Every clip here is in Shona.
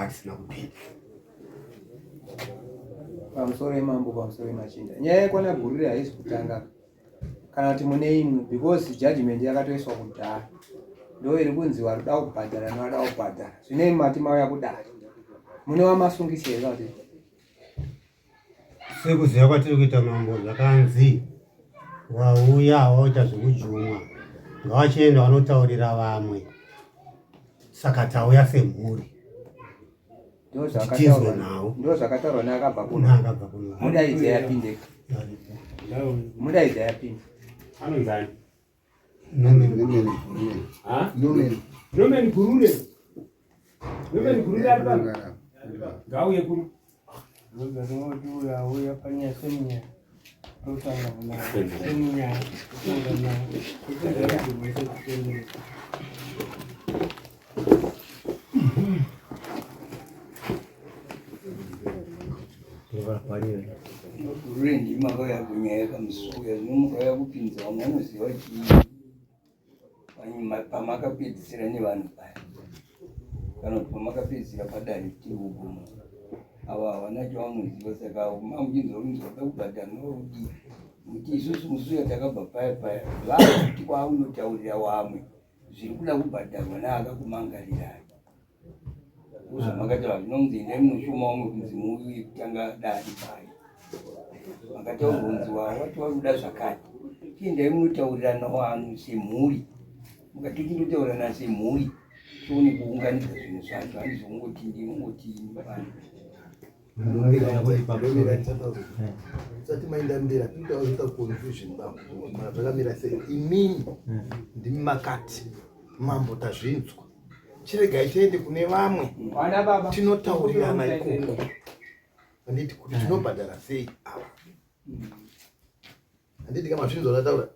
Tatisina kupinda. Pamusoro yemambo, pamusoro yemachinda. Nyaya yekwana Gurure haisi kutanga kana kuti mune imwe because judgment yakatoiswa kudhara ndo iri kunzi varikuda kubhadhara nevada kubhadhara zvine mati mauya kudare mune wamasungisa here kuti Sekuziva kwatiri kuita mambo zvakanzi wauya waita zvekujumwa ngavachienda vanotaurira vamwe saka tauya semhuri tinzwe nhau ndo zvakataurwa neakabva kuno akabva kuno mudaidza yapinde mudaidza yapinde anonzani Norman Norman Norman Gurure Norman Gurure ari pano ngauye kuno Auya panyaya semunyaya tosangana naye semunyaya tosangana naye topedza kutenderera. Gurure ndimi makauya kunyaya kamusuya zvino mukauya kupinza vamwe vanoziva chii pamakapedzisira nevanhu paya kana kuti pamakapedzisira padare tiri kuguma ava havana chavanoziva saka mamuchinzwa kunzi wada kubhadhara noudii kuti isusu musuya takabva paya paya vakuti kwaunotaurira wamwe zviri kuda kubhadharwa neakakumangarirai Zvamakataura zvinonzi endai munoshoma vamwe kunzi muuye kutanga dare pai. Makataura kunzi wati wari kuda zvakati. Chiendai munotaurirana vanhu semhuri. Mukati tindotaurirana semhuri tione kuunganidza zvinhu zvacho handizongoti ndinongoti vanhu. Usati maenda mberi atinotaura confusion bambo zvakamira sei imimi ndimi makati mambo tazvinzwa chiregai tiende kune vamwe tinotaurirana ikoko handiti kuti tinobhadhara sei ava handiti kama zvinzwa zvataura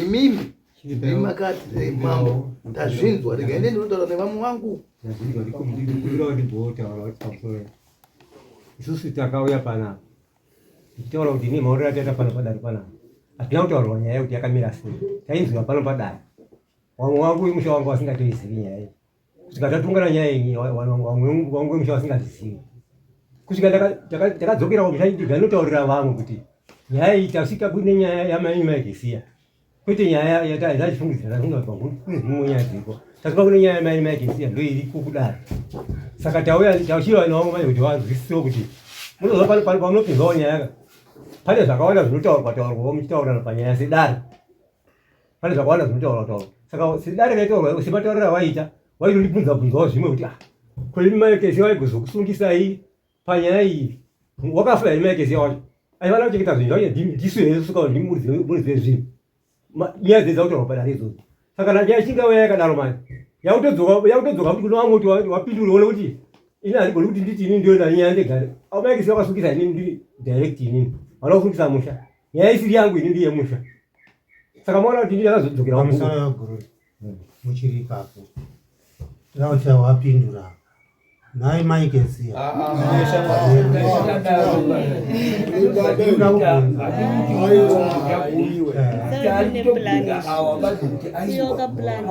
imimi ndimi makati eh, mambo tazvinzwa regai ndiende ndinotaura nevamwe vangu isusu takauya panapa tichitaura kuti ine maonero ataita pano padare panapa hatina kutaurwa nyaya yekuti yakamira sei tainzwa pano padare Wamwe wangu wemusha wangu vasingatoizivi nyaya iyi. Kusvika tatungana nyaya iyi wamwe wangu wemusha vasingatizivi. Kusvika takadzokera kumusha ndikanotaurira vamwe kuti nyaya iyi tasvika kune nyaya yamai Maikesiya. Kwete nyaya yatachifungidzira tafunga kuti kune dzimwe nyaya dziriko. Tasvika kune nyaya yamai Maikesiya ndoiriko kudai. Saka tauya tachira navo manje kuti vanzwisisewo kuti munoziva pamunopinzwawo nyaya pane zvakawanda zvinotaurwa taurwa muchitaurirana panyaya sedare. pane zvakawanda zvinotaurwa taurwa saka sedare raitaurwa sematauriro awaita waitondibvunza bvunzawo zvimwe kuti ah ko imi maekesi waigozokusungisai panyaya iyi wakafa here maekesi wacho aifanira kuchengeta zvinhu zvacho ndisu here suka ndimuridzi wezvinhu nyaya dzedza kutaurwa padare idzodzo saka nyaya ichinge yauya yakadaro manje yakutodzoka yakutodzoka kuti kune vamwe kuti wapindure one kuti ini handigoni kuti nditi ini ndiyo nyaya ndegare maekesi wakasungisa inini ndiri direct inini vana kusungisa musha nyaya isiri yangu ini ndiye musha saka maona kuti ndini akazodzokera pamusoro yegururi muchiri ipapo toda kuti wapindura nhai maikeziya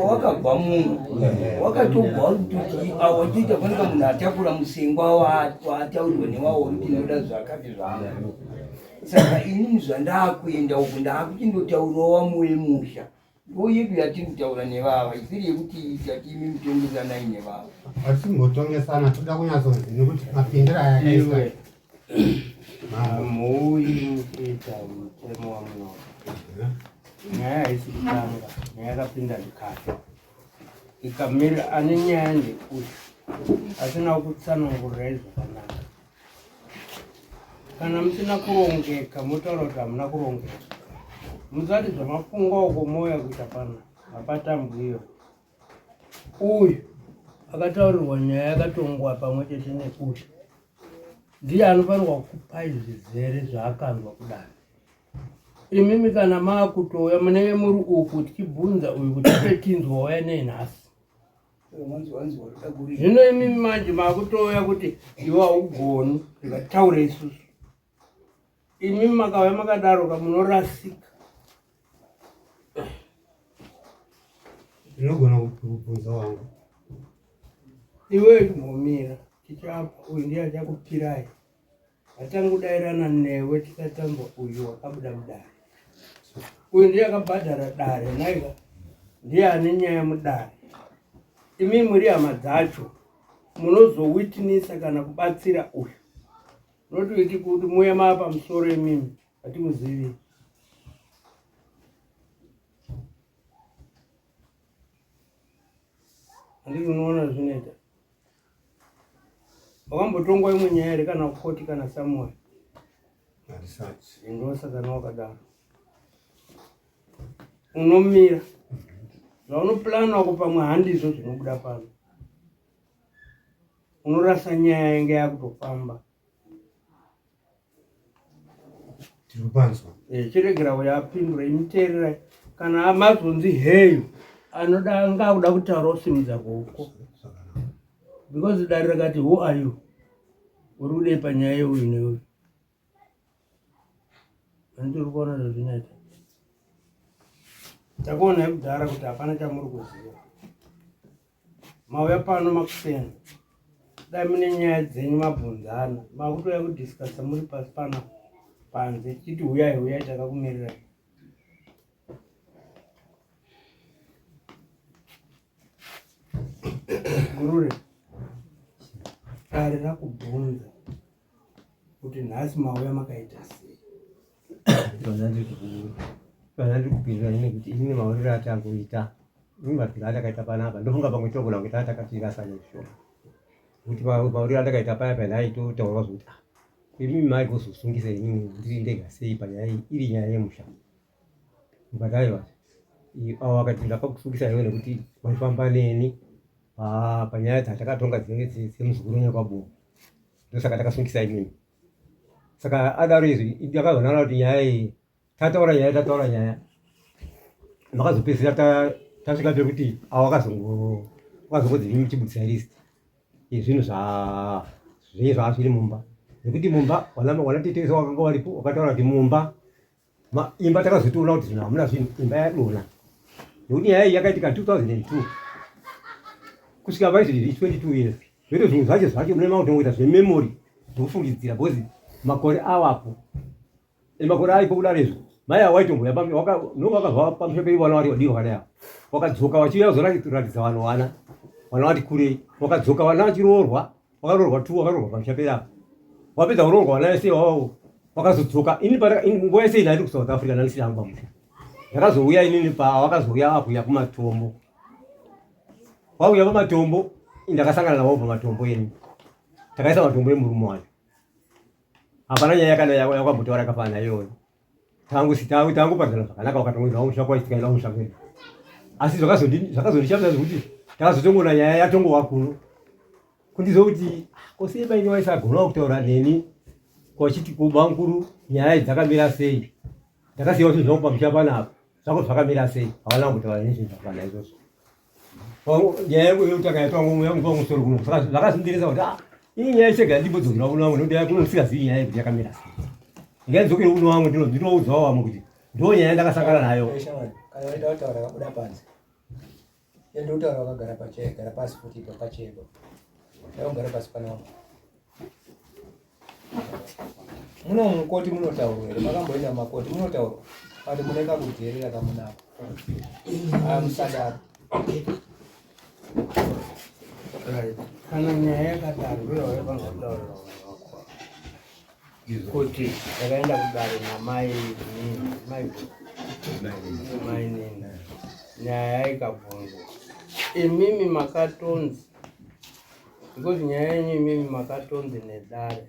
Wakabva munhu wakatobva kuti awa chiita fanika munhu atakura musengwa waataurirwa newawo kuti ndinoda zvakati zvangu Saka inini zvandakuenda uku ndakuchindotaurawo vamwe vemusha ndo yedu yatiri kutaura nevava isiri yekuti tati imi mutongesanai nevava. Hatimbotongesana toda kunyatsonzi nekuti mapindiro aya akaiswa. Iwe hamuuyi muchiita mutemo wamunoda. Nyaya haisi kutanga, nyaya yakapinda ndikare. Ikamira ane nyaya ndeuyu asina kutsanangurirai zvakanaka. Kana musina kurongeka motaura kuti hamuna kurongeka. Musati zvamafunga uko mouya kuita pano hapatambwiyo. Uyu akataurirwa nyaya yakatongwa pamwe chete neuyu ndiye anofanirwa kukupai zvizere zvaakanzwa kudare. Imimi kana maakutouya munenge muri uku tichibvunza uyu kuti petinzwa wauya nei nhasi. Zvino imimi manje makutouya kuti iwe haugoni ndikataure isusu. Imimi makauya makadaro ka munorasika. Ndinogona kubvunza wangu. Iwe chimbomira. Tichapa uyu ndiye achakupirai. Hatangudairana newe tisatambwa uyu wakabuda mudare. Uyu ndiye akabhadhara dare naika ndiye ane nyaya mudare. Imi muri hama dzacho munozowitnessa kana kubatsira uyu. Noti kuti muye maa pamusoro imimi hatimuzivi. Handiti unoona zvinoita. Wakambotongwa imwe nyaya here kana kukoti kana somewhere? Handisati. Ndosaka wakadaro. Unomira. Zvaunoplana wako pamwe handizvo zvinobuda pano. Unorasa nyaya yenge yakutofamba. Tiri kupanzwa. Eh, chiregera uyo apindure imuteererai kana mazonzi heyo anoda anga akuda kutaura osimudza ruoko because dare rakati who are you uri kudei panyaya yeuyu neuyu anditi uri kuona zvazvinoita takuonai kudhara kuti hapana chamuri kuziva Mauya pano makuseni dai mune nyaya dzenyu mabvunzana makutouya kudiscussa muri pasi pana panze chiti huyai huyai takakumirirai. Gurure dare rakubvunza kuti nhasi mauya makaita sei. Zvandiri kupindura nekuti ini mauriro atangoita ini mapiro atakaita panapa ndofunga pamwe togona kunge taa takatirasa nezvishoma nekuti mauriro andakaita paya paya ndaitotaura zvokuti ah imimi maigozosungisa inini ndiri ndega sei panyaya iyi iri nyaya yemusha but aiwa avo vakati ndakakusungisa iwe nekuti waifamba neni panyaya dzatakatonga dzemuzukuru nyakwabungu ndosaka takasungisa imimi saka adaro izvi ndakazonaona kuti nyaya iyi tataura nyaya tataura nyaya makazopedzisira tasvika pekuti avo akazongodzi imi muchibudisa list yezvinhu zvenyu zvaa zviri mumba nekuti mumba wanatete wese wakanga waripo wakataura kuti mumba imba takazotoona kuti zvinhu hamuna zvinhu imba yadonha nekuti nyaya iyi yakaitika 2002 kusvika paizvi 22 years zvoito zvinhu zvacho zvacho mune makutongoita zvememory zvekufungidzira because makore awapo makore aipo kudaro izvo mai avo waitomboya nonga wakabva pamusha pedu vana vari vadii vakadai avo wakadzoka vachiuya kuzoratidza vanhu vana vana vati kurei wakadzoka vana vachiroorwa wakaroorwa tu wakaroorwa pamusha pedu apa wapedza kuroorwa vana vese wavo wakazodzoka ini nguva yese ini kusouth africa ndandisina hangu pamusha ndakazouya inini pa wakazouya akuya kumatombo wauya pamatombo ndakasangana navo pamatombo ini takaisa matombo emurume wacho hapana nyaya kana yakambotaura yakafanana iyoyo tangu sitangu tangu padzana zvakanaka wakatongoenda kumusha kwacho tikaenda kumusha kwedu asi zvakazondishamisa zvekuti takazotongoona nyaya yatongova kuno kundizokuti ah, ko sei vainge vaisagona kutaura neni kwachiti kubamukuru nyaya idzi dzakamira sei ndakasiyawo zvinhu zvangu pamusha panapa zvako zvakamira sei havana kumbotaura neni zvinhu zvakafana izvozvo nyaya yangu yekutanga yatwangu musoro kuno saka zvakazvindirisa kuti ah, ini nyaya chega ndimbodzokera kuno wangu nekuti kuno ndisingazivi nyaya yekuti yakamira sei ndingadzidzokere kuno wangu ndinoudzawo vamwe kuti ndo nyaya yandakasangana nayo kana waida kutaura kabuda panze ende utaura wakagara pachair gara pasi futi ipa pachair dai ugara pasi pano muno mukoti munotaurwa here makamboenda mumakoti munotaurwa but mune kakudherera kamunako ah, musadaro kana nyaya yakadaro ndoyawaifanira kutaurira vanhu vako kuti ndakaenda kudare namai nini mai nini nyaya ikabvunzwa imimi makatonzi because nyaya yenyu imimi makatonzi nedare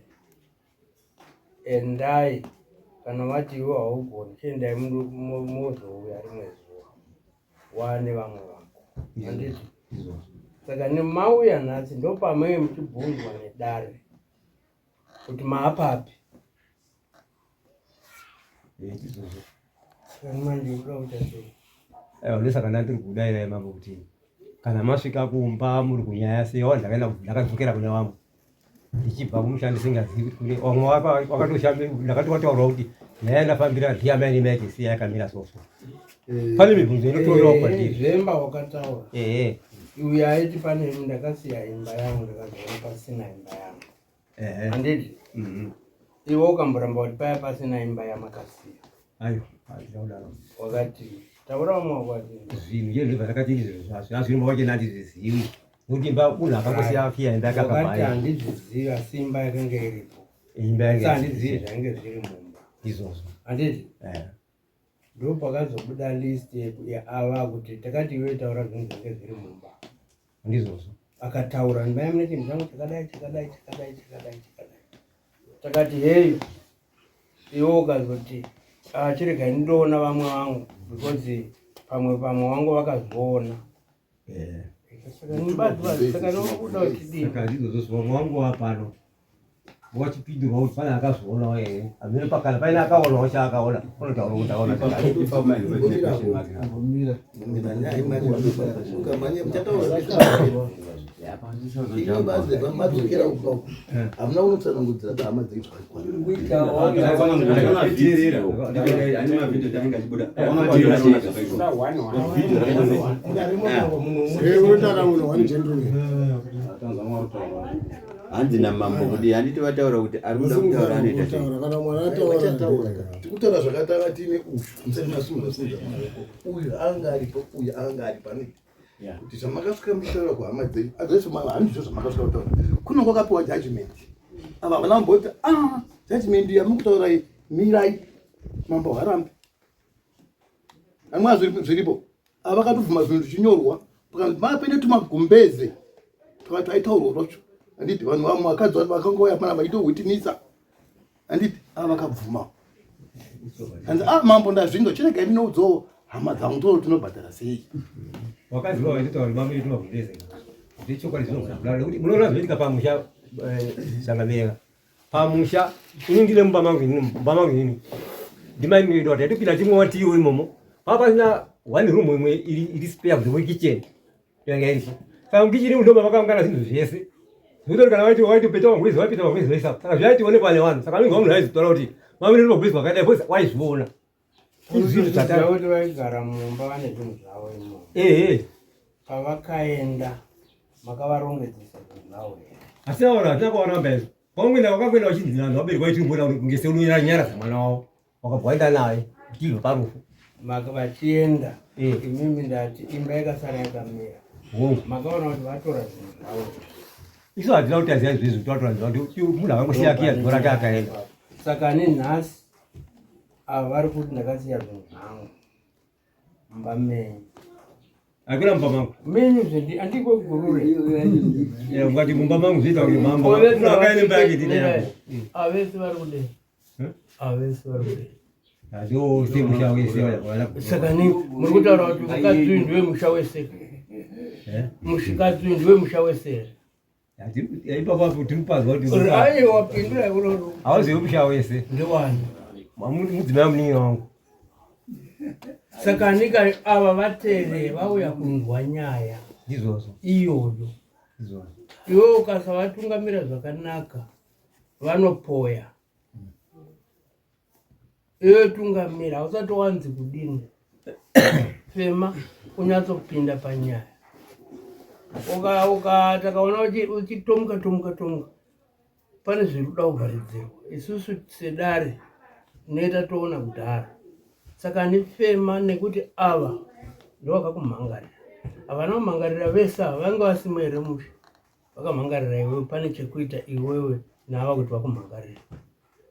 endai kana vati iwe haugoni chiendai mozouya rimwe zuva wane vamwe vako handiti saka nemauya nhasi ndopamenge muchibvunzwa nedare kuti maapapi saka manje kuda kuita sei aiwa ndosaka ndandiri kudairai mambo kuti kana masvika kumba muri kunyaya sei wa ndakaenda ndakadzokera kune vamwe ndichibva kumusha ndisingazivi kuti kune vamwe wakatoshambe ndakatowataurwa kuti nyaya yandafambira ndiyamai nemai siya yakamira soso eh. pane mibvunzo inotorewa kwandiri zvemba wakataura ehe. Uyo aiti pane ndakasiya imba yangu ndakazoona pasina imba yangu. Handiti? Iwe ukamboramba kuti paya pasina imba yamakasiya. Ayo, handina kudaro. Wakati taura vamwe wakati Zvinhu izvo zvandakati izvo zvazviri wake nandizvizivi. Nokuti imba munhu akangosiya akiya imba yake wakati akabva. handizvizivi asi imba yakanga iripo. Imba yange Asi handizivi zvainge zviri mumba. Izvozvo. Handiti? Eh. Ndopakazobuda list yeava kuti takati iwe taura zvinhu zvange zviri mumba. Ndizvozvo. Akataura ndimai mune chinhu changu chakadai chakadai chakadai chakadai chakadai. Takati heyo iwe ukazoti "Ah, chiregai ndoona vamwe vangu because pamwe pamwe vangu vakazviona. Eh. Saka nibazi saka nokuda kuti Saka ndizvozvo vamwe vangu vapano. Wachipindurwa kuti pane akazvionawo here. Hameno pakana paine akaonawo chaakaona. Unotaura kuti akaona chakati. Mbomira. Ukamhanya muchataura ino bazi madzokera kubva uku hamuna unotsanangudzira pahama dzenyu Hanzi namambo kuti handiti vataura kuti ari kuda kutaura anoita sei? Tikutaura zvakatanga tiine uyu musati masimudza simudza maoko. Uyu anga aripo, uyu anga ari pane kuti zvamakasvika muchitaura kuhama dzenyu adzese handizvo zvamakasvika kutaura. Kuno kwakapiwa judgment, ava havana kumboti a judgment yamukutaura iyi mirai, mambo harambi amwe zviripo. Ava vakatobvuma zvinhu zvichinyorwa pakanzi mapinde tumagumbeze twaitaurwa twacho, handiti? Vanhu vamwe vakadzi vakangouya pana vaitohwitinisa, handiti? Ava vakabvuma, hanzi a mambo ndazvinzwa, chiregai ndinoudzawo hama dzangu toro tinobhadhara sei. Wakaziva waitotaura kuti mamwe tumagumbeze. Zvechokwadi zvinogona kudaro nekuti munoona zvinoitika pamusha changamira. Pamusha ini ndine mumba mangu inini, mumba mangu inini. Ndimai mwedu wati taitopinda chimwe tiyo imomo. Papa pasina one room imwe iri spare kunze kwekitchen. Yanga iripo. Saka mukitchen ndo mavakaungana zvinhu zvese. Zvekuti kana waiti waitopeta magumbezi waipeta magumbezi wese. Saka zvaitionekwa nevanhu. Saka anonzwa munhu aizotaura kuti mamwe magumbezi wakadai because waizviona. Zvinhu Unoziva kuti vaigara mumba vane zvinhu zvavo imomo. Ehe. Pavakaenda makavarongedzesa zvinhu zvavo here? Asi aona hatina kuvaramba izvo. Pamwe wakakwenda uchinzi vanhu vabereki vaiti umboona kunge seunonyaradza mwana wavo. Wakabva waenda naye uchibva parufu. Maka vachienda Eh. imimi ndati imba yakasara yakamira. Hongu. Makaona kuti vatora zvinhu zvavo. Isu hatina kuti taziva izvezvi kuti vatora zvinhu kuti munhu akangosiya kiya zuva rake akaenda. Saka nenhasi ava vari kuti ndakasiya zvinhu zvangu mumba menyu. Hakuna mumba mangu. Menyu zvendi andiko gurure. Eh, ungati mumba mangu zviita kuti mambo. Munhu akaenda imba yake tine yako. Avese vari kudei? Eh? Avese vari kudei? Ndio semusha wese wala. Saka ni muri kutaura kuti mukadzi uyu ndiwe musha wese. Eh? Mushikadzi uyu ndiwe musha wese here? Ipapo apo tiri kupazwa kuti Aiwa, pindura uroro. hauzivi musha wese. Ndewani? Mudzimai munin'ina wangu. Saka nika ava vatere vauya kunzwa nyaya Ndizvozvo. iyoyo. Ndizvozvo. Iwe ukasavatungamira zvakanaka vanopoya. Iwe tungamira, hausati wanzi kudini. Fema unyatsopinda panyaya. Uka uka takaona uchitomuka tomuka tomuka pane zviri kuda kuvharidzirwa. Isusu sedare tinoita toona kudhara. Saka nifema nekuti ava ndovakakumhangarira. Havana kumhangarira vese ava, vanga vasimo here musha? Vakamhangarira iwewe, pane chekuita iwewe nava kuti vakumhangarira.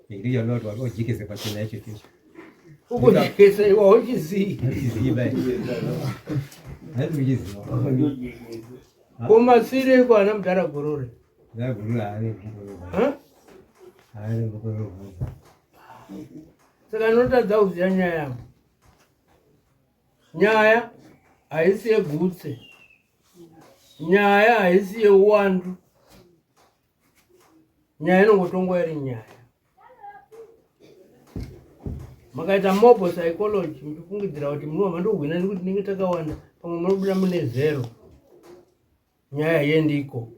Ndiyo ndinoti wati ojekese pachena icho icho. Ukujekesa iwe hauchizii. Handizivi. Handisi kuchiziva. Kumasire iko ana mudhara Gurure. Ndagurura haane Ha? haane mbukuruvhunza. Saka ndinotadza kuziva nyaya yangu. Nyaya haisi yegutse. Nyaya haisi yeuwandu. Nyaya inongotongwa iri nyaya. Makaita mob psychology muchifungidzira kuti munova mandohwina nekuti tinenge takawanda, pamwe munobuda mune zero. Nyaya yendiko.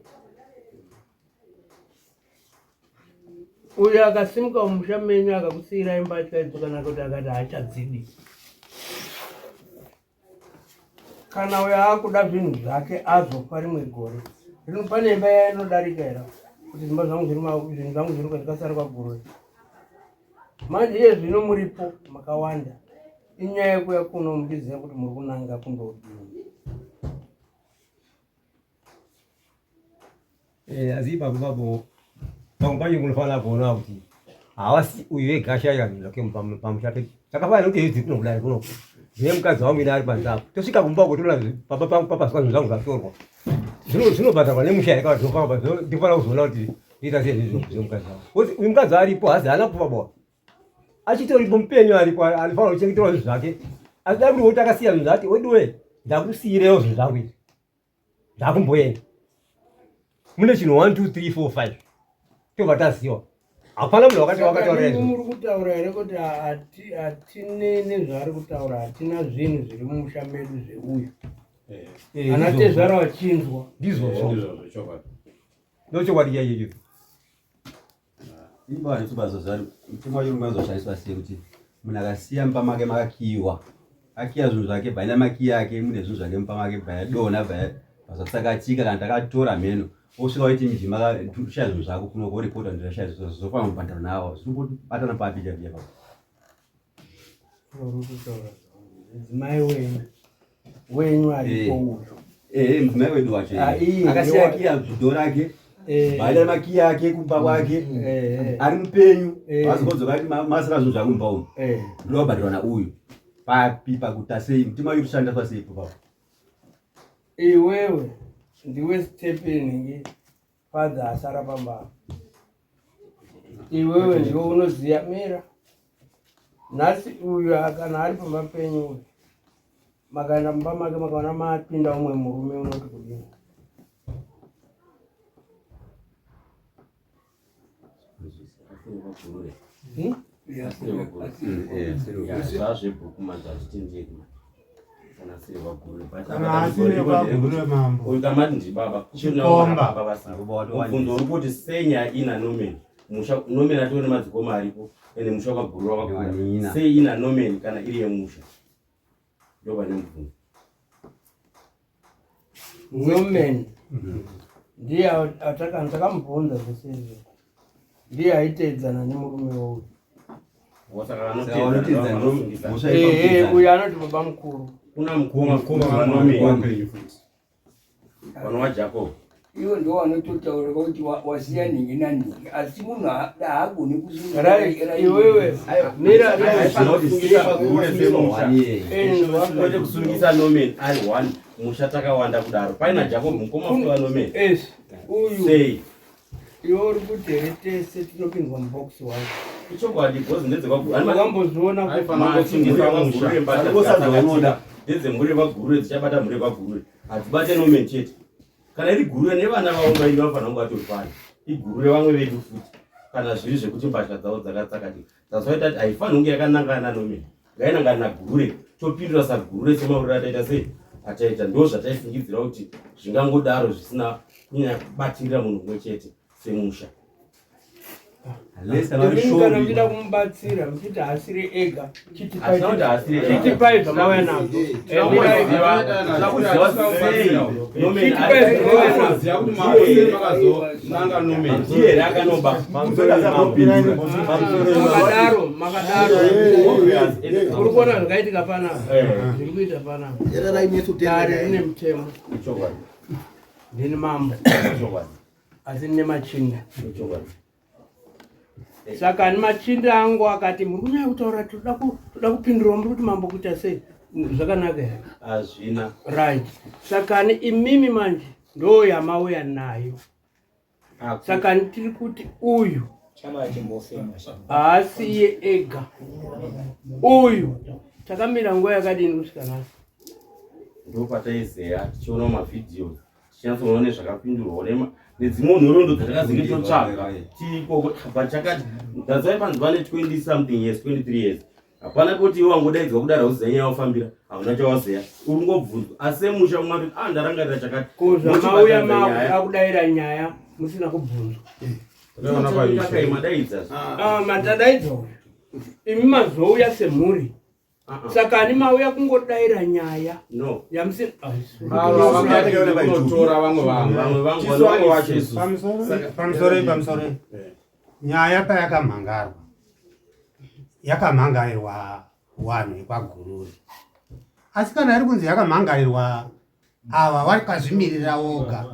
Uyo akasimuka mumusha menyu akakusiyirai mbatya idzo kana kuti akati haachadzidi. Kana uyo akuda zvinhu zvake azofa rimwe gore rino, pane imba iya inodarika here kuti dzimba zvangu zviri zvinhu zvangu zviri kwazvikasara kwagurwe. Manje iye zvino muripo makawanda, inyaya yekuya kuno muchiziva kuti muri kunanga kundodini. Eh, asi ipapo papo pamwe pacho munofanira kuona kuti havasi uyu ega ashayira zvinhu zvake pamusha pedu. Takafanira kuti idzi kunokudai kunoku zvine mukadzi wangu ine ari panze apo tosvika kumba uko toona pamba pangu papaswa zvinhu zvangu zvatorwa zvinobhadharwa nemusha here kana zvinofamba ndinofanira kuzoona kuti ndoita sei zvinhu zvemukadzi wangu bcause uyu mukadzi aripo hazi haana kufa boa achitoripo mupenyu aripo anofanira kuchengeterwa zvinhu zvake asi dai kuri woti akasiya zvinhu zvati weduwe ndakusiyirewo zvinhu zvangu izvi ndakumboenda mune chinhu 1 2 3 4 5 tobva taziwa hapana munhu wakati wakataura izvo muri kutaura here kuti hatine nezvaari kutaura hatina zvinhu zviri mumusha medu zveuyu eh, eh, ana tezvara vachinzwa ndizvozvo ndochokwadi chaichocho Imba vanhu mutemo wacho ungazoshandiswa sei kuti munhu akasiya mumba make makakiyiwa akiya zvinhu zvake bhaina makiyi ake mune zvinhu zvake mumba make bhaya dona bhaya zvatsakatika kana takatora mheno osvika waiti mjima shaya zvinhu zvako kuno koripota ndashaya zvinhu zvofanira kubhadhara nawo zvinobatana papi chapiya papo Mudzimai wenyu wenyu aripo eh. uyu eh, eh mudzimai wedu wacho ah, akasiya kiya zvidho rake eh. vaida makiya ake kumba kwake mm, mm. ari mupenyu vazokodzoka ati masira zvinhu zvako mumba umu ndoda kubhadharwa nauyu papi pakuta sei mutima uyu kushandiswa sei papo iwewe ndiwe stepeni Father asara pamba iwewe ndiwe unoziva mira nhasi uyu kana ari pamba penyu uyu makaenda mumba make makaona mapinda umwe murume unoti kudini Hmm? Zvazvebhuku manje hazvitendeki uyu kamati ndibaba mubvunzo uri kuti sei nyaya ina nomen musha nomen atori nemadzikoma aripo ende musha wakaguru wakakura sei ina nomen kana iri yemusha ndovane mubvunzo Norman ndiye takamubvunza zvese izvo ndiye aiteedzana nemurume wauyu uyu anoti baba mukuru kuna mukoma vanova Jacob ivo ndo vanototaura kuti wasiya nhingi nanhingi asi munhu haagoni kuiwewe mirakwete kusungisa nomen ari one musha takawanda kudaro paina jacob mukoma futi vanomen sei iwe uri kuti here tese tinopindwa mubox one ichokwadi bhozi ndedzekwaambozviona ndedzemhuri yekwaguruve dzichabata mhuri yekwaguruve hadzibate nomen chete kana iri guruve nevana vavo vairi vanofanira kunge vatori pano iguruve vamwe vedu futi kana zviri zvekuti mbatya dzavo dzakatsakatika dzazvaita kuti haifaniri kunge yakanangana nomene ngainangana nagurure topindura sagurure semauriro ataita sei ataita ndo zvataifungidzira kuti zvingangodaro zvisina kunyanya kubatirira munhu umwe chete semusha kana muchida kumubatsira muchiti haasiri ega chitipai zvamauya nazvo makadaro makadaro uri kuona zvakaitika panapa zviri kuita panapa dare rine mutemo ndini mambo asi ndine machinda saka ani machinda angu akati muri kunyanya kutaura toda kupindurwa muri kuti mambo kuita sei zvakanaka here hazvina right saka ani imimi manje ndo yamauya nayo saka ani tiri kuti uyu haasi iye ega uyu takamira nguva yakadini kusvika nhasi ndopataizeya tichiona mavhidhiyo tichinyatsoona nezvakapindurwa nedzimwe nhoroondo dzatakazenge totsvaga tirikoko but chakati that's why panzi vane 20 something years 23 years hapana kuti iwe wangodaidzwa kudaro hauziva nyaya wafambira hauna chawaziva uri ngobvunzwa asi semusha umwe atoti ah ndarangarira chakati ko zvamauya makudaira nyaya musina kubvunzwa madaidza ah, matadaidzwa imi mazouya semhuri. Saka ani mauya kungodaira nyaya no yamusi tora vamwe vangu, vamwe vangu tisu vamwe vacho isusu. Pamusoroi, pamusoroi. Nyaya payakamhangarwa, yakamhangarirwa vanhu vekwaGururi, asi kana iri kunzi yakamhangarirwa ava vakazvimirira voga,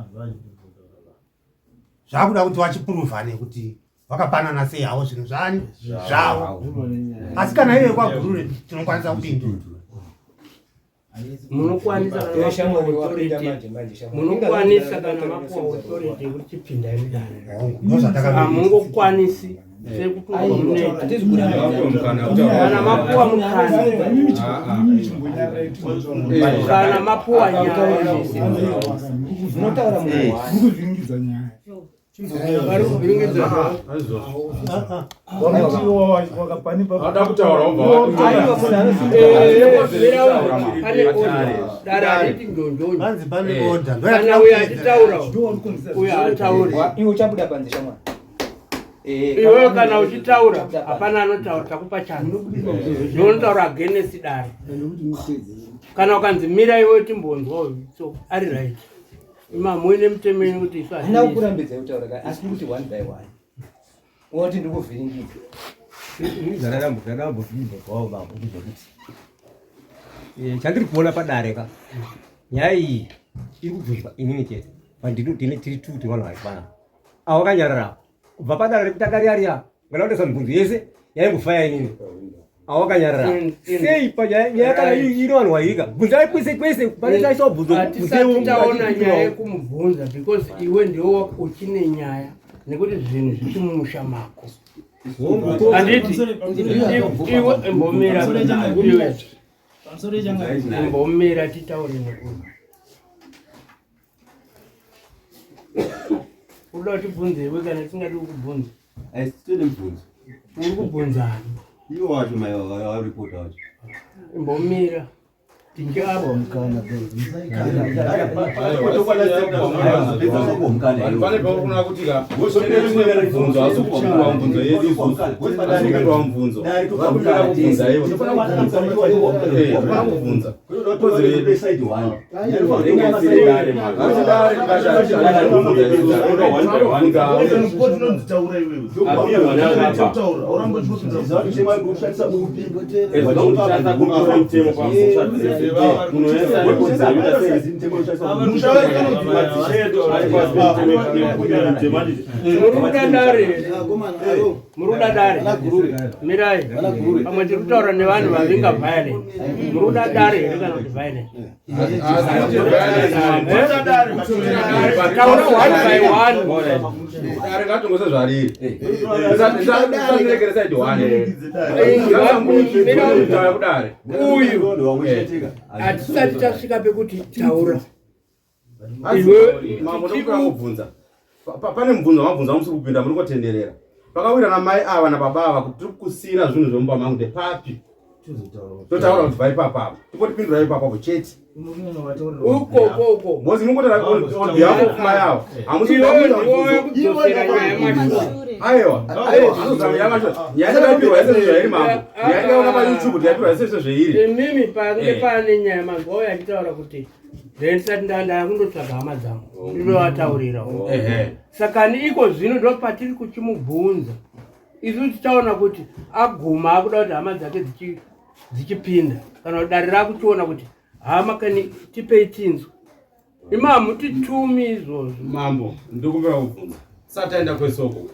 zvakuda kuti vachipuruvhane kuti vakapanana sei havo zvinhu zvani zvavo. Asi kana ive kwaGurure tinokwanisa kupindura. Munokwanisa kana Eh, shamwari, mapuwa wapinda authority. manje, manje, shamwari. Munokwanisa kana mapuwa authority yekuti chipindai mudare. Ndozvatakamirira. Hamungokwanisi sekutonga munoita. Kana mapuwa mukana, kana mapuwa nyaya, Unotaura munhu wani. Kuvhiringidza nyaya. Vari kuvhiringidza. Ada kutaura ubva. Aiwa, pane order. Dare hariti njonjonjo. Panzi pane order. Kana uyo achitaura, uyo haatauri. Iwe uchabuda panze, shamwari. Eh, Iwewe kana uchitaura, hapana anotaura, takupa chance. Ndinotaura against dare. Kana ukanzi mira iwe timbonzwa uyu, so ari right. Imamuine mutemo yenyu kuti isu Handina hatinisi. kukurambidza kutaura ka, asi ndikuti one by one. Woti ndikuvhiringidza. Zvandambobvawo bambo ndezvekuti chandiri kuona padare ka, nyaya iyi iri kubvunzwa inini chete. Pandiri tine tiri tu tiri vanhu vari panapa, avo vakanyarara kubva padare rekutanga riya riya, ngana kutoisa mibvunzo yese yaingofaya inini, avo vakanyarara. Sei panyaya nyaya kana ino vanhu wairika bvunzai kwese kwese pane taiswa bvunzo. Hatisati taona nyaya yekumubvunza because iwe ndiwo uchine nyaya, nekuti zvinhu zvichi mumusha mako, handiti? Iwe imbomira, iwe imbomira titaure nekuti uda kutibvunza iwe kana tisingadi kukubvunza. Aisitone mubvunzo. Uri kubvunzani? Iwo wacho mai waripota wacho. Imbomira tichiapa. Pane pauri kuti ka mubvunzo asi kupiwa mubvunzo yedu isusu, asi kupiwa mubvunzo vari kuda kubvunza ivo, tofana kubvunza kodzero yedu. Dare Taura iwewe, uramba Muri kuda dare, muri kuda dare. Mirai, pamwe tiri kutaura nevanhu vavinga violence. Muri kuda dare here kana kuti violence? Taura one by one. Dare ngatongose zvariri, tisarekere side one kudare. Uyu hatisati tasvika pekuti taura iwe. Mambo, ndokura mubvunza. Pane mubvunzo wamabvunza wamusiri kupinda, muri kutenderera. Pakawirana mai ava nababa ava kuti tiri kusiyira zvinhu zvemumba mangu ndepapi? Totaura kuti bva ipapapo, tipotipindura ipapapo chete. Ukoko uko. Mozi mungotaura on behalf of mai avo, hamusi. Iwewe ndiwe kudzosera nyaya mashure. Aiwa, anozama nyaya mashure. Nyaya yakapirwa yese zvairi, mambo, nyaya yakaona paYouTube kuti yapirwa yese zveiri. Imimi pange pane nyaya, manzwa uyo achitaura kuti then ndisati ndaya kundotsvaga hama dzangu ndinoataurira. Saka ni iko zvino ndo patiri kuchimubvunza isu, tichaona kuti aguma akuda kuti hama dzake dzichipinda kana kuti dare rakuchiona kuti hama kani tipei tinzwa. Imi hamutitumi izvozvo. Mambo, ndikumbira kubvunza tisati taenda kwesoko.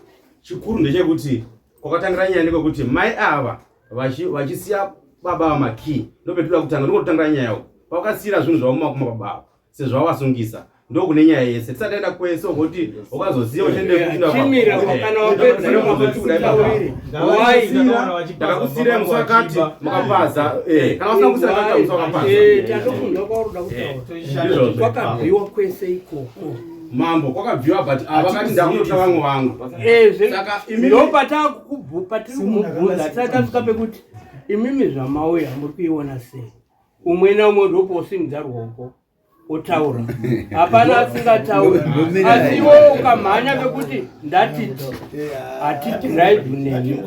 Chikuru ndechekuti kwakatangira nyaya ndekwekuti mai ava vachisiya baba vamakii, ndopetinoda kutanga, ndikokutangira nyaya uko pavakasiyira zvinhu zvavo mumakuma baba ava sezvo vavasungisa, ndokune nyaya yese tisati taenda kwese ukuti ukazoziva uchiende. Chimira, kana wapedza ipapo why. Ndakakusiyirai musi wakati mukapaza, kana usina kusira kaita musi wakapaza. Tatokunzwa kwauri kuda kutaura. Ndizvozvo. Kwakabviwa kwese ikoko. Mambo, kwakabviwa, but ava vakati ndakunotora vamwe vangu. Saka Ndo patiri kumubvunza, tisati tasvika pekuti imimi zvamauya muri kuiona sei. Umwe naumwe ndoposimudza ruoko. Otaura. Hapana asingatauri. Asi iwe ukamhanya pekuti ndati hatidrive neni.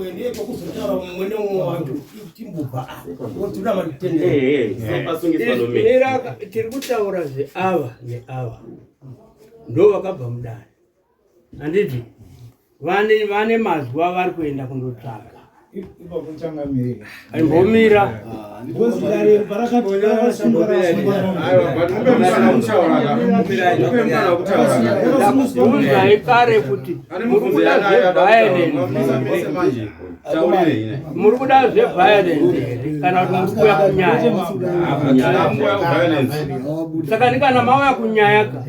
Tiri kutaura zveava neava ndo vakabva mudare handiti vane vane mazwi avari kuenda kundotsvaga aimbomira unzai kare kuti muri kuda zveviolence muri kuda zveviolence here kana kuti muri kuuya kunyaya saka ni kana mauya kunyaya ka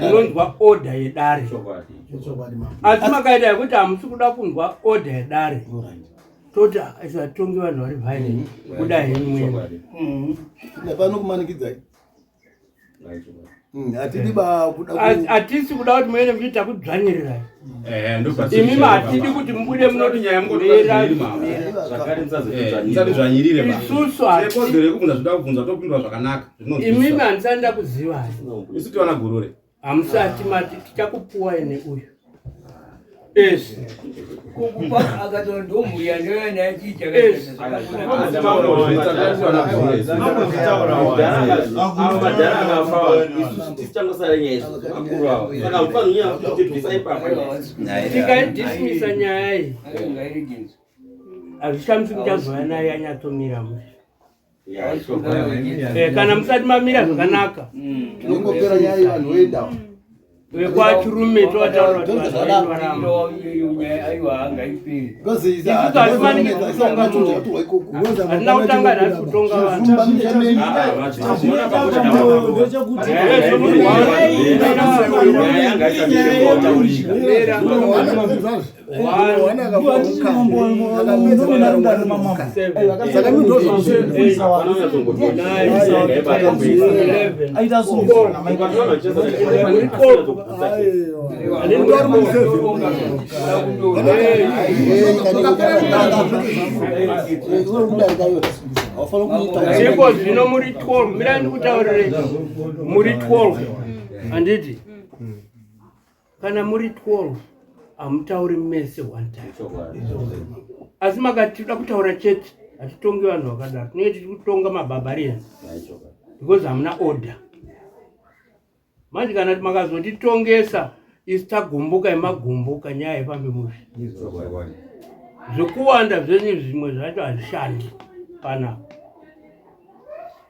unonzwa order yedare asi makaita yekuti hamusi kuda kunzwa order yedare toti atongi vanhu vari violent kuda henyu mwene Hapana kumanikidzai. Hatidi ba kuda hatisi kuda kuti muende muchiti takudzvanyirirai imimi hatidi kuti mubude munoti nyaya musatidzvanyirire isusu kodzero yekubvunza zvinoda kubvunzwa topindura zvakanaka imimi handisati ndakuzivai isu tiwana gurure hamusati mati tichakupuwai neuyu esi Kukupa akataura ndomhuri yandouya nayo chii Madhara akafa isusu tichangosara nyaya izvo akuru ava saka hamufaniri kunyanya kutibvisa ipapa tikaidismisa nyaya iyi hazvishamisi kuchazouya nayo yanyatsomira mushe kana musati mamira zvakanaka Inongopera nyaya iyi vanhu voenda. Vekwachirume tovataura kuti vanhu vanorarama. Because Isusu hatimanikidzi kutonga munhu. Hatina kutanga nhasi kutonga vanhu. Zviko zvino muri 12 mirai ndikutaurirei muri 12 handiti kana muri 12 hamutauri mese one time asi makati tinoda kutaura chete hatitongi vanhu vakadaro tinenge tiri kutonga mabarbarians because hamuna order manje kana makazotitongesa isu tagumbuka yemagumbuka nyaya yefambi mushe zvekuwanda zvenyu zvimwe zvacho hazvishandi panapa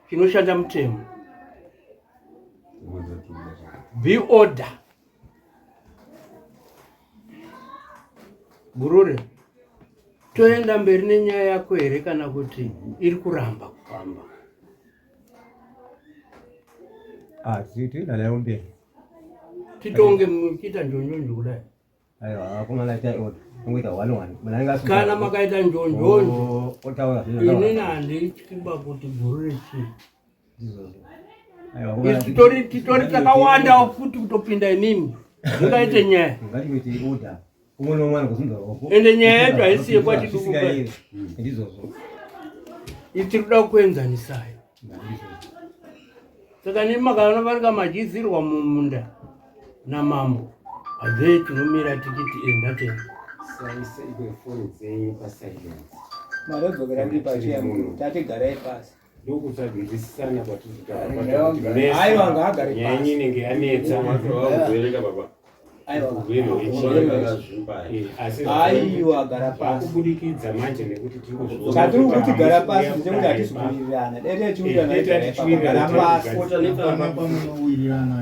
chinoshanda mutemo be order Gurure toenda mberi nenyaya yako here kana kuti iri kuramba kufamba? Ah, toenda nayo mberi. Titonge muchiita njonjonjo kudai. Aiwa, akomana itai order. Kungoita one one. Munhu anenge asina- Kana makaita njonjonjo Otaura zvinotaura. inini handityiba kuti gurure chii. Aiwa, Isu titori titori takawandawo futi kutopinda imimi. Mungaite nyaya. Ngatingoitei order. Umwe neumwe anozunza ruoko. Ende nyaya yacho haisi yekwachiduku Zvisingairi. Ndizvozvo. Isu tiri kuda kuenzanisayo. Saka nemi makaona parika madyisirwa mumunda namambo hazvei tinomira tichiti enda tenda. Marodzokera ndiri pacheya mukuru tati garai pasi. Ndokusanzwisisana kwatiri Aiwa, ngaagare nyaya pasi. inenge yanetsa. Baba. Aiwa, gara pasi. Kubudikidza manje nekuti tiri kuzviona Chatiri kuti kuti gara pasi hamusi ndechekuti hatisi kuuya kuwirirana. Dai tichiwirirana Eh, dai dai tichiwirirana, gara pasi.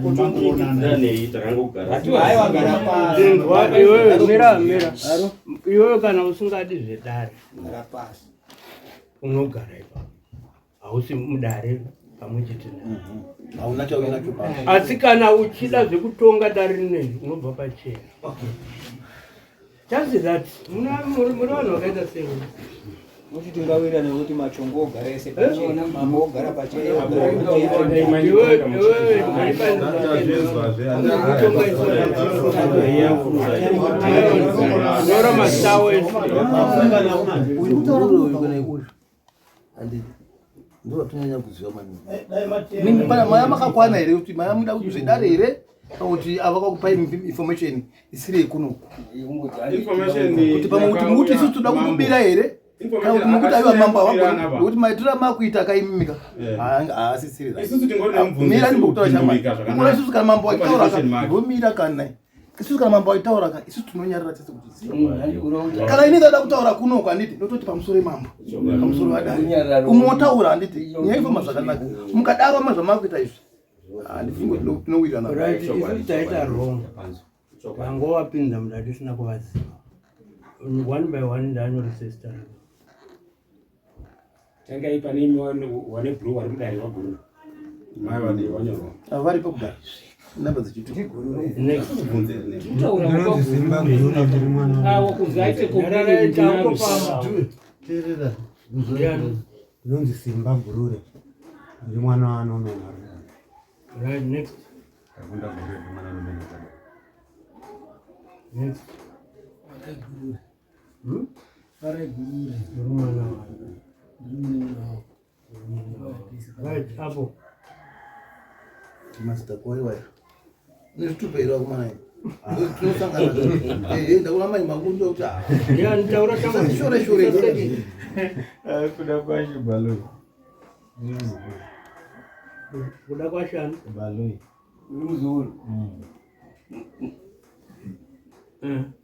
Kutongiikidziranei takangogara Aiwa, gara pasi. Inzwa iwewe mira mira. Iwewe kana usingadi zvedare Gara pasi. unogara ipapo. Hausi mudare pamwe chete naye. Hauna chauinacho pasi. Asi kana uchida zvekutonga dare rineri unobva pachena. Just that muri vanhu vakaita sei? Kuti tingawirirana nekuti machongo ogara ese pachena, mambo ogara pachena, ogara pachena. Iwewe iwewe nyora mazita awo ese. Handiti. Ndo vatonyanya kuziva maningi. Mimi pana maya makakwana here kuti maya muda kuti zvedare here kana kuti avakakupai information isiri yekunoku? Kuti pamwe kuti mukuti isusu toda kukubira here kana kuti mukuti aiwa mambo havagoni nekuti maitiro amakuita akaimimika haasisiri right. Isusu tingori nemubvunzo, Mira ndimbokutora isusu chama. kupindurika zvakanaka. Kuona isusu kana mambo achitaura Question ka mark. ndomira kana isusu kana mambo achitaura ka isusu tinonyarara tese kuti ziva. Kana ini ndada kutaura kunoko handiti ndototi pamusoro mambo pamusoro vadare umotaura handiti nyaya ifamba zvakanaka mukadaro ma zvamakuita izvi handifungi kuti tinowirirana. Right, isusu taita wrong. Tangovapinza mudare tisina kuvaziva. One by one ndanyorese zita ravo. Tangai pane imi wane blue wari mudare waguru. Mai vane vanyorwa. Varipo kudare namba dzichitu. Next. Avo kunzi aite Nyararai, tangopamba. Teerera. Ndiani? Ndinonzi Simba Gurure. Ndiri mwana waNomena. Right, next. Takunda Gurure ndi mwana Nomena. Next. Hmm? Uri mwana wani. Right, apo. Mazita kwaiwaya nezvitupa here vakomana tinosangana ehe ndakuona mai mangu ndokuti Ndiani taura chama. shore shore Kuda kwashe Baloi. Kuda kwashani. Baloi. Muzukuru.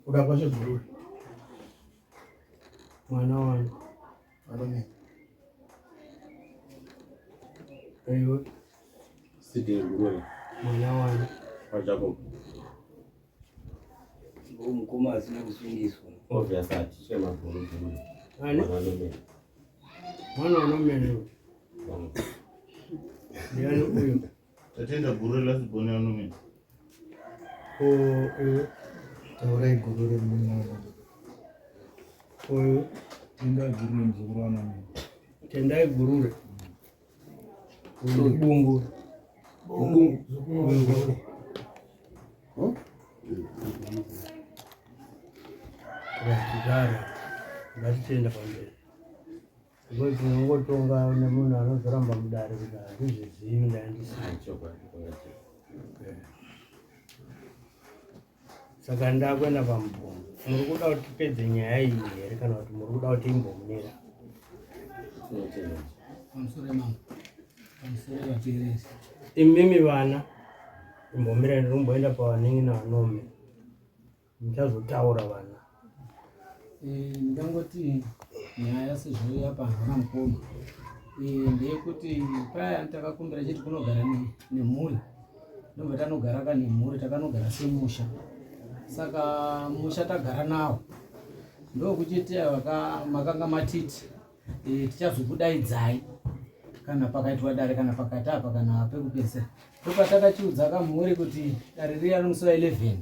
Kuda kwashe Gurure. Mwana wani. Anomena. Aiwa, Sidney Gurure mwana wani. waJacob. Mukoma asina kusungiswa. Obvious hatitye mabhuru Gurure. Ani? Mwana waNomena. Mwana waNomena. Ndiani uyo? Tatenda Gurure last born yaNomena. O, iwe. Taurai Gurure munyoro. Uyu. Tendai Gurure muzukuru waNomena. Tendai Gurure. Uyu Bungu. Bungu. Right, gara. Ngatitenda pamberi. Because tinongotonga nemunhu anozoramba mudare kuti handizvizivi ndandisina. Saka ndakuenda pamubvunzo. Muri kuda kuti tipedze nyaya iyi here kana kuti muri kuda kuti imbomira? Pamusoro mambo, pamusoro vateereri. Imimi vana imbomira ndinomboenda pavanenge navanome. Muchazotaura vana. Ndingangoti nyaya sezvo yapanzwa namukoma ndeyekuti paya takakumbira chiti kunogara nemhuri ndobva tanogara ka nemhuri takanogara semusha saka musha tagara nawo ndokuchiti makanga matiti tichazokudaidzai kana pakaitwa dare kana pakati apa kana pekupedzisira ndopatakachiudza kamhuri kuti dare riya romusi wa 11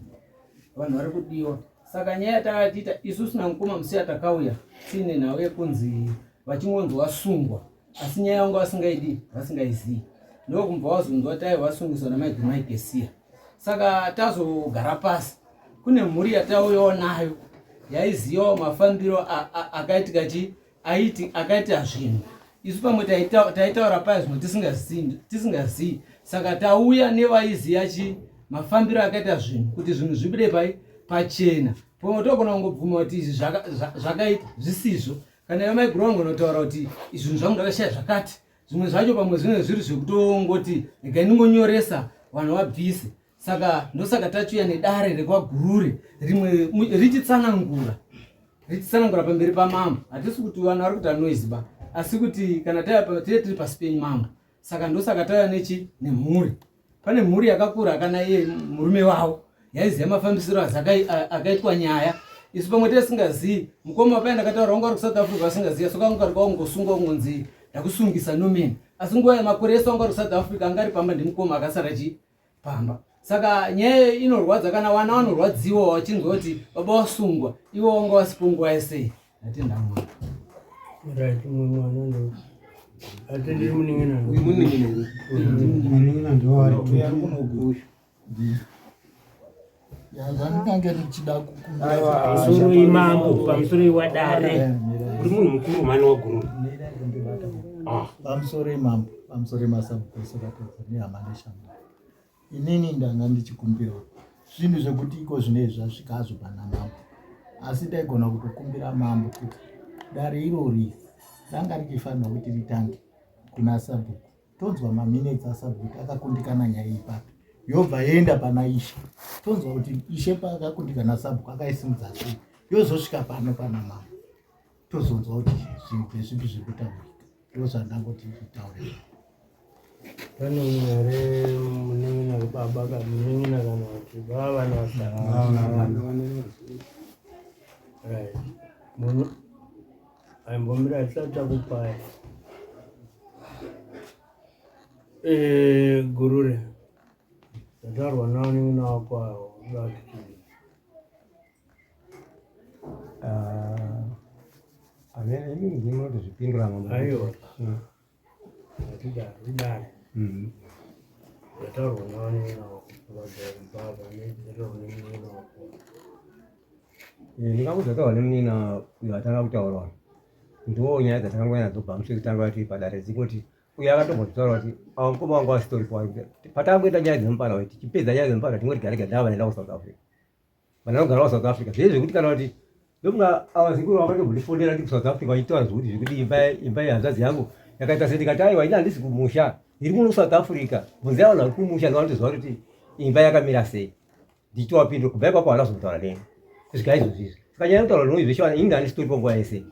vanhu vari kudiwa saka nyaya yatakachiita isusu namukoma musi yatakauya tiine nhau yekunzi vachingonzi wasungwa asi nyaya yanga vasingaidi vasingaizii ndokumbva wazonzwa tai wasungiswa namaigumaigesia saka tazogara pasi kune mhuri yatauyawo nayo yaizivawo mafambiro akaitika chi aiti akaita zvinhu isu pamwe taitaura paya zvimwe tisingazii saka tauya nevaiziya chi mafambiro akaita zvinhu kuti zvinhu zvibude pai pachena pamwe togona kungobvuma kuti izvi zvakaita zvisizvo kana yamaiguru vangu vanotaura kuti zvinhu zvangu ndakashaya zvakati zvimwe zvacho pamwe zvinenge zviri zvekutongoti regai ndingonyoresa vanhu vabvise saka ndosaka tachiuya nedare rekwaGurure rimwe richitsanangura richitsanangura pamberi pamambo hatisi kuti vanhu vari kuita noise ba asi kuti kana taive tiri pasi penyu mambo saka ndosaka tauya nechi nemhuri pane mhuri yakakura kana iye murume wavo yaiziva mafambisiro akaitwa nyaya isu pamwe tisingazii mukoma paya ndakataura wanga uri kuSouth Africa vasingazivi asi kanga uri kwaungosungwa kungonzi ndakusungisa Nomeni asi nguva yemakore ese wanga uri kuSouth Africa anga ari pamba ndimukoma akasara chi pamba saka nyaya inorwadza kana vana vanorwadziwa vachinzwa kuti baba wasungwa ivo wanga wasipo nguva yesei atenda mwana. Right, mumwe mwana ndo. Atenderi munin'ina. Uyu munin'ina here? Munin'ina ndiwo vari tu. Zvandingange ndichida Pamusoro imambo, pamusoro iwadare. Uri munhu mukuru mhani waGurure. Pamusoro imambo, pamusoro emasabhuku ese katodza nehama neshamwari. Inini ndanga ndichikumbirawo zvinhu zvekuti iko zvino zvasvika hazvo pana mambo, asi ndaigona kutokumbira mambo kuti dare irori ranga richifanirwa kuti ritange kuna sabhuku, tonzwa maminetsi asabhuku kuti akakundikana nyaya ipapi, yobva yoenda pana ishe, tonzwa kuti ishe paakakundikana sabhuku akaisimudza sei, yozosvika pano pana mambo, tozonzwa kuti zvinhu ndezvipi zviri kutaurika. Ndozvandangoti nditaure. Pane umwe here munin'ina baba kana munin'ina kana kuti baba vana vasara? Right. Munhu aimbomira tisati takupai. Eh, gurure. Ndataurwa nawo nin'ina wako awo. Unoda kuti chii? Ah, amene imi ndimi munotozvipindura mambo. Aiwa. Hatidaro, idare. Ndataurwa nawo wako. Baba, ndataurwa nemunin'ina wako. Eh, ndingango zvataurwa nemunin'ina uyo atanga kutaura ndo nyaya dzatangangouya nadzo kubva musi wekutanga tiri padare dzingoti uyo akatombotaura kuti ava mukoma wangu asitoripo patangoita nyaya dzemupara tichipedza nyaya dzemupara tingoti gare gare ndava vanoenda kuSouth Africa. Vanogara kuSouth Africa zvee zvekuti kana kuti ndofunga ava sekuru vakatombondifonera ndi kuSouth Africa vachitaura zvekuti zvekuti imba imba yehanzvadzi yangu yakaita sei ndikati aiwa ini handisi kumusha ndiri kuno kuSouth Africa bvunzai vanhu vari kumusha ndovanotoziva kuti imba yakamira sei ndichitovapindura kubva ipapo havana kuzotaura neni kusvika izvozvi izvi saka nyaya yekutaura noizvi zveshe ini handisitoripo nguva yese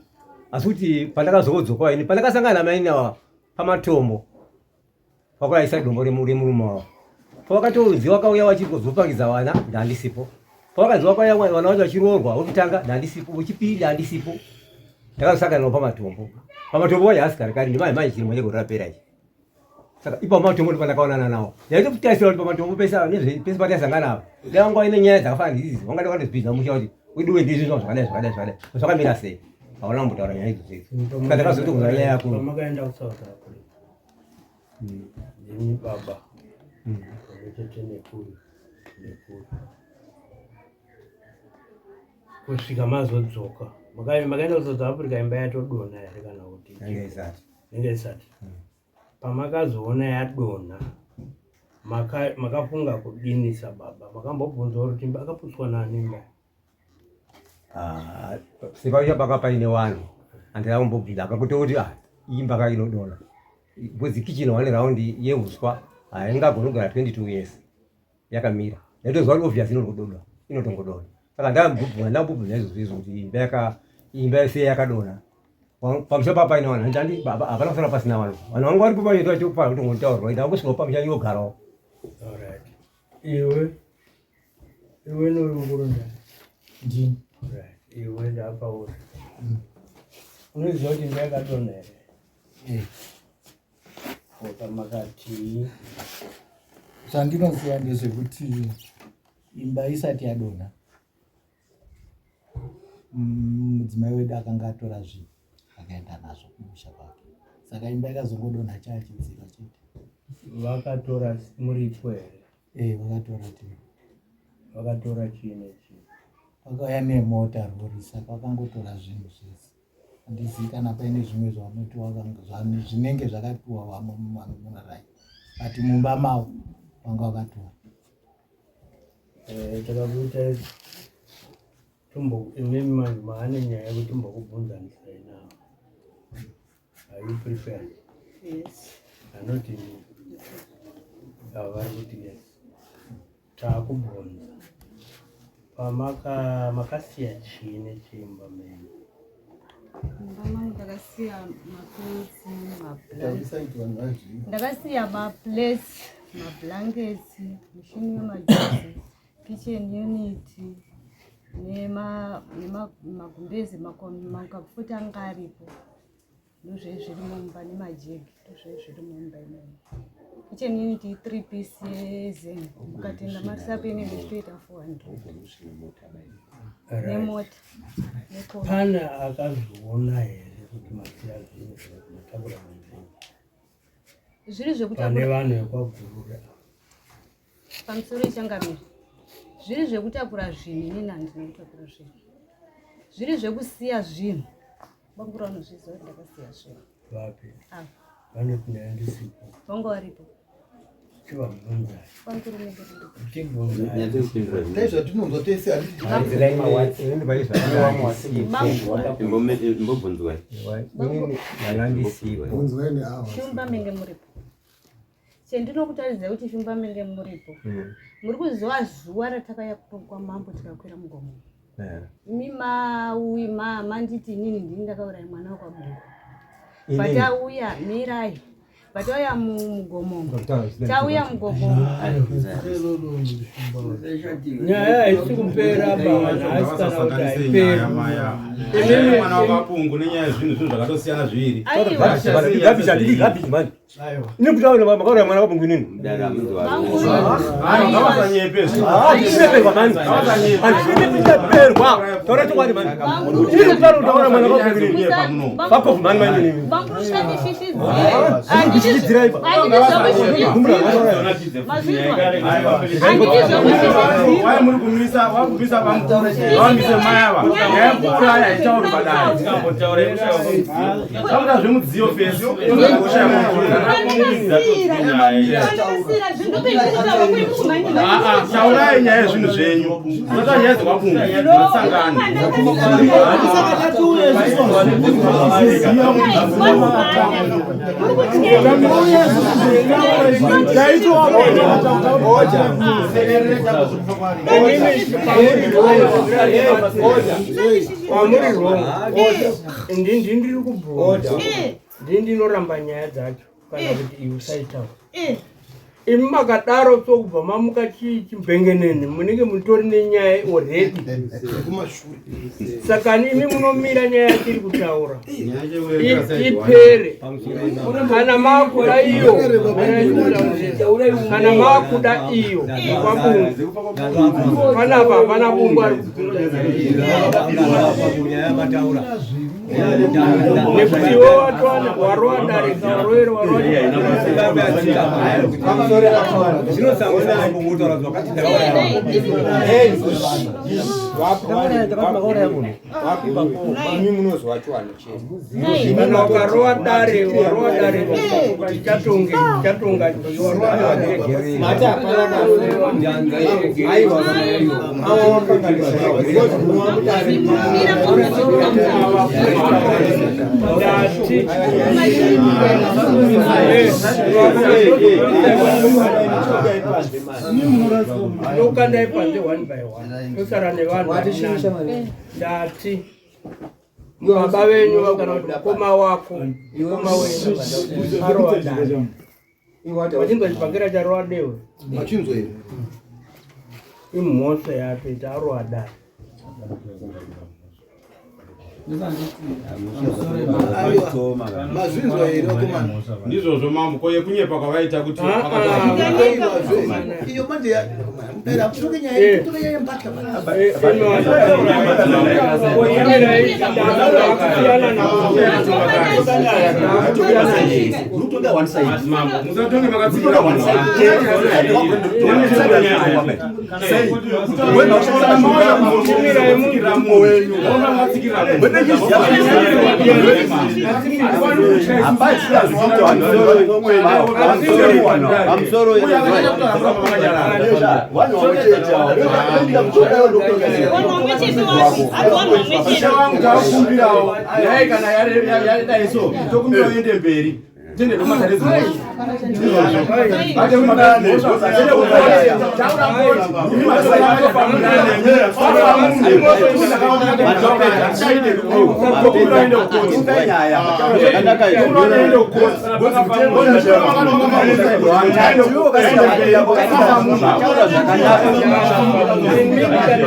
asi kuti pandakazodzoka ini pandakasangana namaini ava pamatombo Vakuraisa dombo remurume wavo. Pavakatonzi vakauya vachizopangidza vana ndandisipo. Pavakanzi vakauya vana vacho vachiroorwa wekutanga ndandisipo, wechipiri ndandisipo. Ndakazosangana navo pamatombo. Pamatombo vacho hasi kare kare ndimai mai chirimo chegore rapera ichi. Saka ipapo pamatombo ndipo pandakaonana navo. Ndaitotarisira kuti pamatombo pese apa nezve pese pataisangana apa. Dai vanga vaine nyaya dzakafanana neidzidzi vangada vakatozvipinza musha kuti weduwe ndizvi zvakadai zvakadai zvakadai. Zvakamira sei? Hauna kumbotaura nyaya idzodzo idzi. Saka ndakazotokunzwa nyaya yako. Pamakaenda kuSouth Africa. Ndimi baba pamwechete nekuyu nekuyu kusvika mazodzoka makaenda kuSouth Africa imba yatodonha here kana kuti Yange isati. Yange isati. Pamakazoona yadonha makafunga kudini sababa? Makambobvunzwa kuti imba akaputswa nani imba? Ah, sepaisha paka paine vanhu handina kumbobvunza akakutoti ah, iyi mbaka inodona because kitchen one round yeuswa haingagoni kugara 22 years yakamira ndaitoziva kuti obvious inotogodona inotongodona saka ndambobvunza ndambobvunza izvozvo izvo kuti imba yaka imba yese yakadona pamusha papa paine vanhu handandi baba hapana kusara pasina vanhu vanhu vangu varipo paito vachikupa kuti ngotaurwa ita kusvika pamusha yogarawo Alright. Iwe iwe nouri mukuru ndani? Ndini. Right. Iwe ndapauri. Unoziva kuti imba yakadonha here? Eh. Waka makatii? Zvandinoziva ndezvekuti imba isati yadonha mudzimai wedu akanga atora zvinhu akaenda nazvo kumusha kwake, saka imba yakazongodonha chaa chidziro chete. Vakatora muripo here? Eh, vakatora tiri. Vakatora chii nechii? Vakauya nemota rori, saka vakangotora zvinhu zvese. Handizivi kana paine zvimwe zvavanoti zvinenge zvakapiwa vamwe munarai, but mumba mavo vanga vakatora. Eh, takakuita tumbo imimi manje maane nyaya yekuti timbokubvunzanisai now. Are you prepared? Yes. Anoti ni ava vari kuti yes. Taakubvunza. Pamaka makasiya chii nechimba menyu? Mumba mangu ndakasiya maplates, mablankets. Ndakasiya maplates, mablankets, mushini wemajuzi, kitchen unit nemagumbezi makafuta anga aripo. Ndozvei zviri mumba nemajegi, ndozvei zviri mumba imomo. Kitchen unit i3 piece yezen, mukatenga marisapo inenge ichitoita 400. Nemota. Pane akazviona here kuti masiya zvinhu zvematakura manzvimbo? Zviri zvekutakura. Pane vanhu vekwaGurure. Pamusoro ichangamire. Zviri zvekutakura zvinhu, inini handina kutakura zvinhu. Zviri zvekusiya zvinhu. Bangura vanozviziva kuti ndakasiya zvinhu. Vapi? Ava. Vanoti ndandisipo. Vanga varipo. Chivabvunzai. Taizvatinonzwa tese. Imbobvunzwai. Shumba menge muripo. Chendinokutaridza kuti shumba menge muripo. Muri kuziva zuva ratakauya kwamambo tikakwira mugomo. Imi mauyi manditi inini ndini ndakauraya mwana wekwaBungu. Patauya mirai. Patauya mugomo. Tauya mugomo. Nyaya haisi kupera panhasi kana kuti haiperi. Mwana wakapungu nenyaya yezvinhu, zvinhu zvakatosiyana zviviri. Ini kutaura makauraya mwana wabungu inini. Ngavasanyepe. Ndineperwa mani. Handinyeperwa. Taura chokwadi mani. Ini kutaura kutaura mwana wabungu inini. Fuck off mani mani inini. Handishandishishidzire. Wai muri kumisa, wakumisa vamise mai ava. Nyaya yekuuraya haitauri padare. Takuda zvemudziyo fesi. Taurai nyaya yezvinhu zvenyu. Sata nyaya dzekwapungu dzasangana. Kwamuri wrong. Ndindiri kubvunza. Ndindinoramba nyaya dzacho kana kuti iwe usaitaura. Imi makadaro so kubva mamuka chimbengenene munenge mutori nenyaya already. Saka imi munomira nyaya yatiri kutaura ipere. Kana makuda iyo, kana makuda iyo kwabungu panapa hapana bungu ari nekuti iwe watwana warowa darika waroere warowa. Imi munozwa chiwanhu chete. Kana ukarowa dare, warowa dare, tichatonge tichatonga warowa dare. Mati hapana kana aiwa, ava wakanganisa because munova mudare. Ndati ndokandai panze one by one, tosara nevanhu. Ndati baba venyu kana kuti mukoma wako, mukoma wenyu arowa dare. Wachinzwa chibhakera charowa dewe? Machinzwa here? Imhosva yaatoita, arowa dare. Mazvinzwa here vakomana? Ndizvozvo mambo, ko yekunyepa kwavaita kuti Iyo manje mudare hamutoke nyaya, toke nyaya yembatya. Musatonge makatsikira munhu. Takumbirawo nyaya kana yadai so, tokumbira uende mberi, tende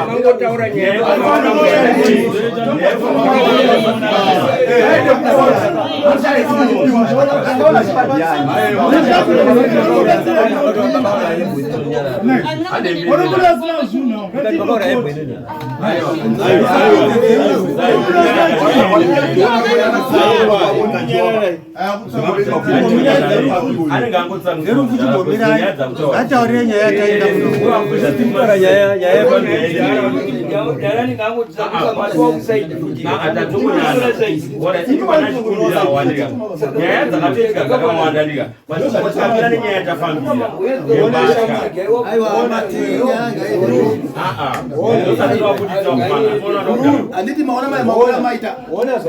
Mangotaura nyaya. Anenge Ngataurire nyaya yataenda Kutaura nyaya nyaya Nyaya dzakatoitika dzakawanda ndika vatambira nenyaya yatafambira. Handiti maona mai maona maita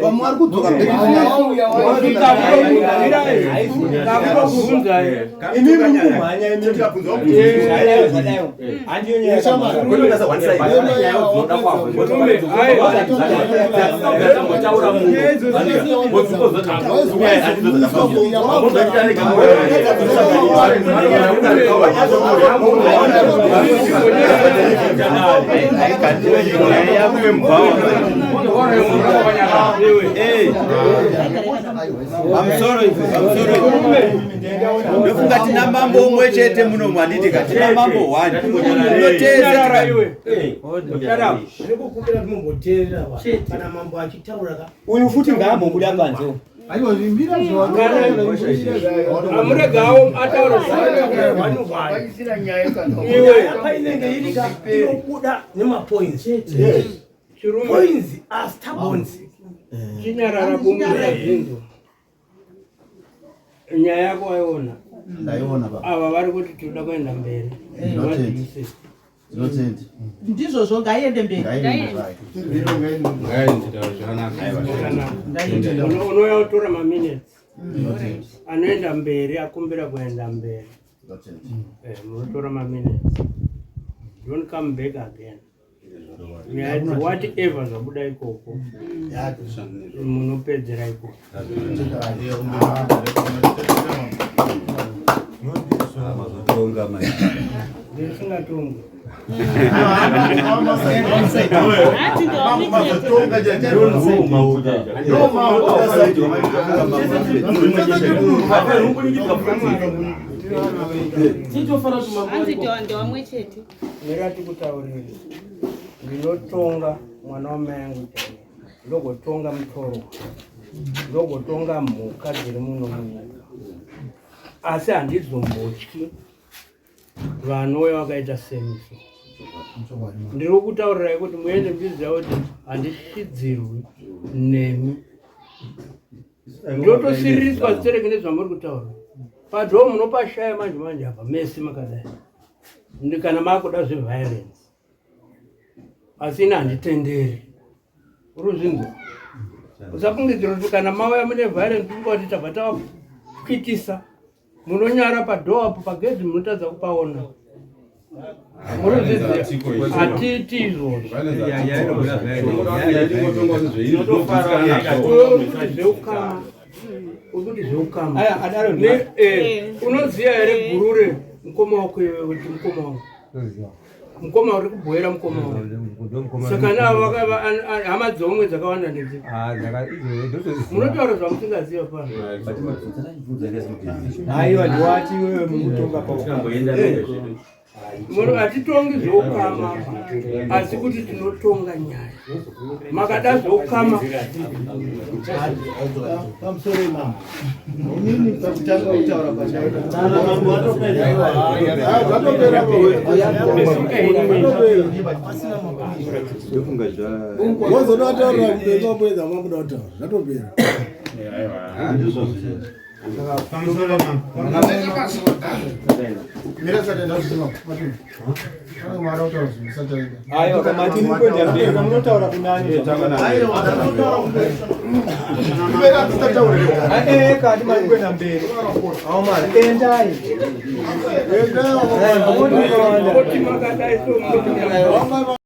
vamwe vari kudzoka. Imi muri kumhanya imi. Pamusoro ipo, pamusoro ipo. Ndofunga tina mambo umwe chete muno, handiti ka? Tina mambo one unoteze. Ndinokukumbira kuti mumboteerera vanhu kana mambo achitaura ka. Uyu futi ngaambobuda panze. Amuregawo ataura. Iwe painenge iri ka, inobuda nemapoints. Points are stubborn. Chinyarara bumwe nyaya yako waiona. Ndaiona, baba. Ava vari kuti tinoda kuenda mberi. Ndinotenda. Ndinotenda. Ndizvozvo, ngaiende mberi. Unouya utora maminutes anoenda mberi, akumbira kuenda mberi. Munotora maminutes, don't come back again. Nyaya idzi, whatever zvabuda ikoko, munopedzera ikoko. Mazotonga mai. Ndisingatongi. Hanzi ndewamwe chete. Mirati kutauriri, ndinotonga mwana wamai angu chaiye, ndogotonga mutorwa, ndogotonga mhuka dziri muno munyika, asi handizombotyi vanouya vakaita semiso. Ndiri kutaurirai kuti muende muchiziva kuti handishidzirwi nemi. Ndotosiririswa zitereke nezvamuri kutaura padho. Munopashaya manje manje apa mese makadai. Kana makuda zveviolence, asi ini handitenderi. Uri usafungidzira kuti kana mauya mune violence ungati tabva tavakuitisa. Munonyara padho apo, pagedhi munotadza kupaona. Munozviziva, hatiiti izvozvo. Zveukama, ukuti zveukama. Aya, adaro. Unoziva here Gurure mukoma wako iwe, kuti mukoma wangu, mukoma uri kubhoera mukoma wangu? Saka navo hama dzomwe dzakawanda ndedzi munotaura zvamusingaziva pano. Aiwa, ndiwati iwewe mukutonga. Hatitongi zveukama, asi kuti tinotonga nyaya. Makada zveukama. Pamusoro imambo, inini pakutanga kutaura kwandaita. Zvatopera. Ndofunga zva Wozoda kutaurira kumberi wapedza mabuda kutaura, zvatopera. Handizvo zve. Pamusoro mambo. Aiwa, kamati muri kuenda mberi kamunotaura kunani? Kati mari kuenda mberi aumari, endai. Kuti makadai so.